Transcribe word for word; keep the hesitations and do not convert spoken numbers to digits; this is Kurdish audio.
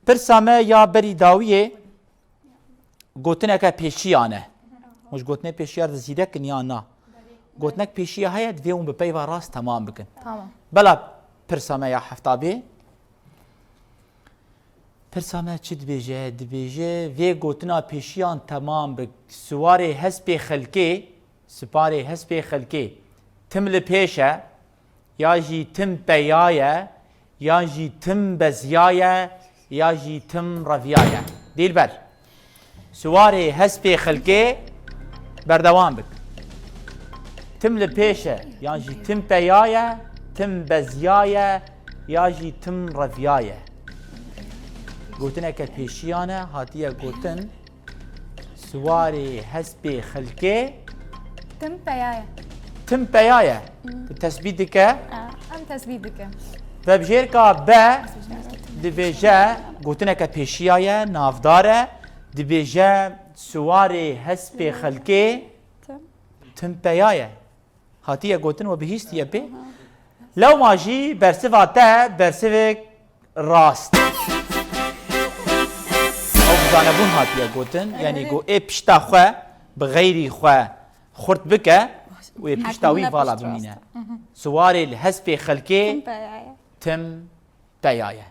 Pirsa me ya berî dawiyê gotineke pêşiyan e. Hûn ji gotinê pêşiya re zîrek in ya na? Gotinek pêşiya heye, divê hûn bi peyva rast temam bikin. Tamam. Bela pirsa me ya hefta bê. Pirsa me çi dibêje? Dibêje, vê gotina pêşiyan temam bi. Siwarê hespê xelkê, siparê hespê xelkê tim li pêş e, ya jî tim peya ye, yan jî tim beziya ye, ya jî tim reviya ye. Dîlber. Siwarê hespê xelkê berdewam bik. Tim li pêş e, yan jî tim peya ye, tim beziya ye, ya jî tim reviya ye. Gotineke pêşiyan e, hatiye gotin, siwarê hespê xelkê Tim peya ye. tim peya ye. Tu tesbît dike. Em tesbît dikin. Vebjêrka B dibêje, gotineke pêşiya ye, navdar e, dibêje siwarê hespê xelkê Tim. tim peya ye. Hatiye gotin we bihîstiye pê. Lewma jî bersiva te bersivek rast. Ew bi zanebûn hatiye gotin, yanî ku ê pişta xwe bi xeyrî xwe xurt bike û ê pişta wî vala bimîne. Siwarê li hespê xelkê Tim peya ye. tim peya ye.